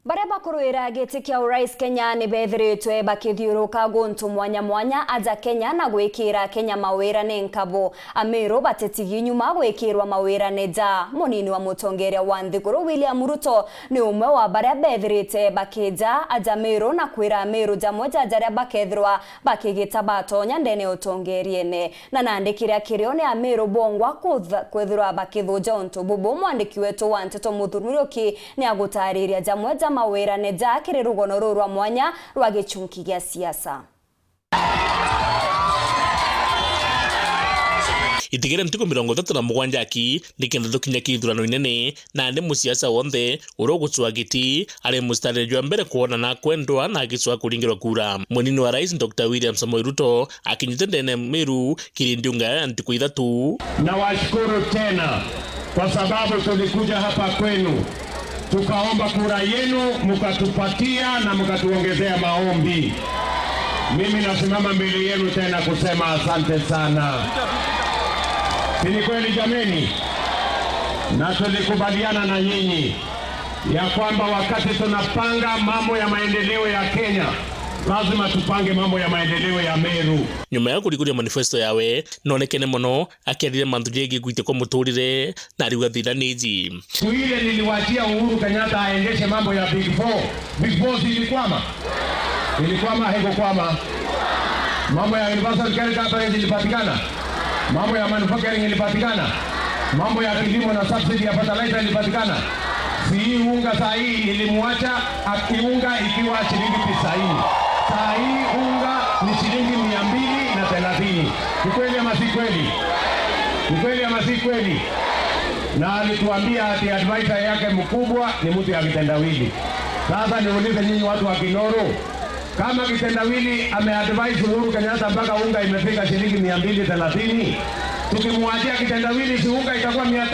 Baria bakuruira giti kia urais Kenya ni bethiritwe bakithiuruka guntu mwanya mwanya aja Kenya na gwikira Kenya mawira ni nkabo Amiru batetigi nyuma gwikirwa mawira ni ja munini wa mutongeria wa nthiguru William Ruto ni umwe wa baria bethirite bakija aja Meru na kwira Meru jamwe jajaria bakethirwa bakigita batonya ndene utongeriene na nandikiria kirio ni Amiru bongwa kwithirwa bakithuja untu bubu mwandiki wetu wa nteto Muthuri Muriuki ni agutariria jamwe mawira ne jakire rugono rwa mwanya rwa gichunki gya siasa. Itigere ntuko 37 aki nikenda tukinya kithurano inene na ndi musiasa wonthe uria ugucua giti ari mustari jwa mbere kuona na kwendwa na agicua kuringirwa kura. Munini wa rais Dr. William Samoei Ruto akinyite ndene Meru kirindiunga ya ntuku 3. Na washukuru tena kwa sababu tulikuja hapa kwenu tukaomba kura yenu mkatupatia na mkatuongezea maombi. Mimi nasimama mbele yenu tena kusema asante sana. Si ni kweli jameni? Na tulikubaliana na nyinyi ya kwamba wakati tunapanga mambo ya maendeleo ya Kenya lazima tupange mambo ya maendeleo ya Meru. Nyuma ya kuriguria manifesto yawe nonekene muno akiarire mantu jegi gwite kwa muturire na riuga thina niji. Ile niliwaachia Uhuru Kenyatta aendeshe mambo ya Big Four. Big Four ilikwama. Ilikwama haikukwama. Mambo ya universal care coverage ilipatikana. Mambo ya manufacturing ilipatikana. Mambo ya kilimo na subsidy ya fertilizer ilipatikana. Si unga saa hii ilimwacha akiunga ikiwa shilingi 90. Saa hii unga ni shilingi 230. Ni kweli ama si kweli? Ni kweli ama si kweli? Na alituambia ati advisor yake mkubwa ni mtu ya kitendawili. Sasa niulize nyinyi watu wa Kinoro, kama kitendawili ameadvise Uhuru Kenyatta mpaka unga imefika shilingi 230, tukimwachia kitendawili si unga itakuwa 500?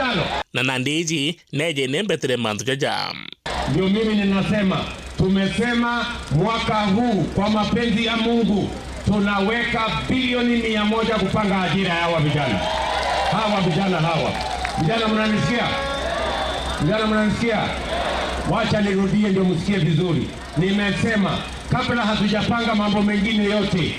Na nandiji neje nembetere mantu jaja. Ndio mimi ninasema, tumesema mwaka huu kwa mapenzi ya Mungu tunaweka bilioni 100 kupanga ajira ya hawa vijana. Hawa vijana hawa. Vijana mnanisikia? Vijana mnanisikia? Wacha nirudie ndio msikie vizuri. Nimesema kabla hatujapanga mambo mengine yote,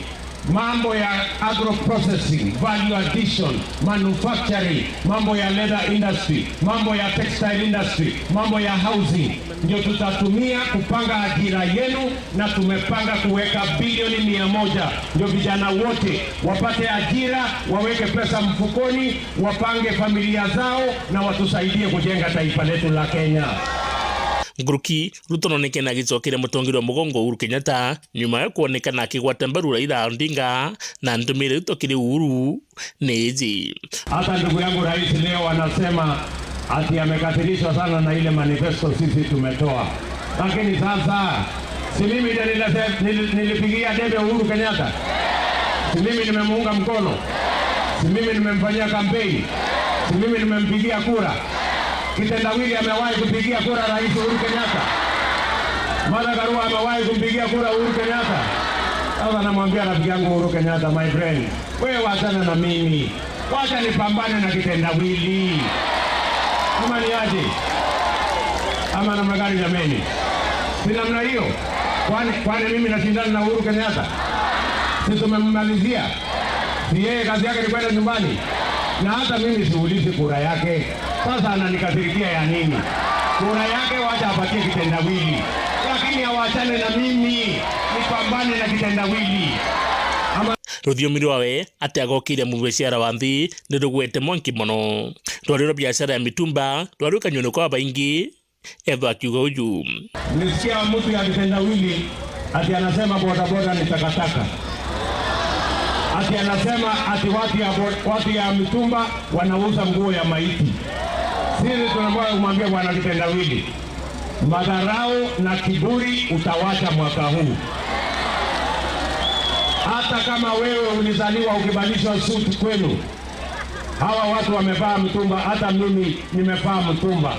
mambo ya agro processing, value addition, manufacturing, mambo ya leather industry, mambo ya textile industry, mambo ya housing, ndio tutatumia kupanga ajira yenu, na tumepanga kuweka bilioni 100 ndio vijana wote wapate ajira, waweke pesa mfukoni, wapange familia zao na watusaidie kujenga taifa letu la Kenya. Nguruki Ruto nonekana agicokire mutongeri wa mugongo Uhuru Kenyatta nyuma ya kuonekana akigwata mbaru Raila Odinga na ndumire Ruto kiri Uhuru neji. Hata ndugu yangu rais leo anasema ati amekasirishwa sana na ile manifesto sisi tumetoa, lakini sasa si mimi nilipigia debe Uhuru Kenyatta? Si mimi nimemuunga mkono? Si mimi nimemfanyia kampeni? Si mimi nimempigia kura? Kitendawili amewahi kupigia kura Rais Uhuru Kenyatta? Martha Karua amewahi kumpigia kura Uhuru Kenyatta? Sasa namwambia rafiki yangu Uhuru Kenyatta, my friend, wewe wachana na mimi, wacha nipambane na kitendawili. Ama ni aje? Ama namna gani jameni? Si namna hiyo? Kwani mimi nashindana na Uhuru Kenyatta? Si tumemmalizia? Si yeye kazi yake ni kwenda nyumbani? Na hata mimi siulizi kura yake. Sasa ananikasirikia ya nini? Kura yake wacha apatie kitendawili, lakini awachane na mimi nipambane na kitendawili. Ama Rũthiomi rwawe atĩ agokire mũbiacara wa nthi nĩ rũgwete mwanki mũno rwarĩ rwa biacara ya mitumba rwarĩ kanyoni kwa baingi etho akiuga uju. Nilisikia mtu ya kitendawili ati anasema bodaboda ni takataka, ati anasema ati watu ya mitumba wanauza nguo ya maiti. Sisi tunamwambia kumwambia bwana kitendawili, madharau na kiburi utawacha mwaka huu. Hata kama wewe ulizaliwa ukivalishwa suti kwenu, hawa watu wamevaa mtumba, hata mimi nimevaa mtumba,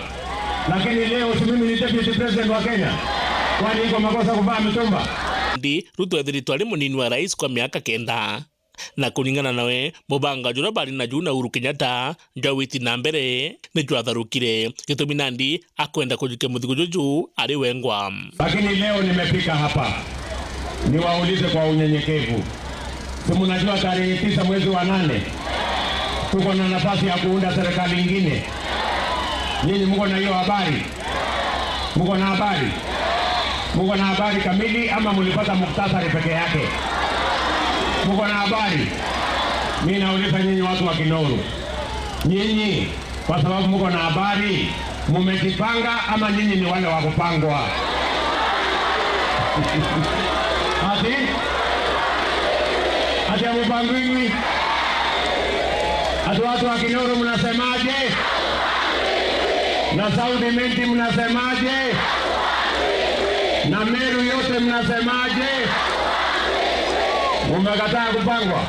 lakini leo si mimi ni deputy president wa Kenya? Kwani iko makosa kuvaa mtumba? Ndi Ruto ethiritwe ari munini wa rais kwa miaka 9. Na kulingana nawe mubanga jura bari na juu na Uhuru Kenyatta njwa witi na mbere ni jwatharukire gitumi nandi akwenda kujukia muthigo juju ari wengwa. Lakini leo nimefika hapa niwaulize kwa unyenyekevu, si mnajua tarehe 9 mwezi wa 8 tuko na nafasi ya kuunda serikali ingine? Nyinyi mko na hiyo habari? Mko na habari? Mko na habari kamili ama mlipata muktasari peke yake? Mko na habari? Mimi nauliza nyinyi watu wa Kinoru, nyinyi kwa sababu mko na habari, mumejipanga ama nyinyi ni wale wa kupangwa? Ati ati hamupangwi? Ati watu wa Kinoru mnasemaje? Na Saudi Menti mnasemaje? Na Meru yote mnasemaje? Mumekataa kupangwa?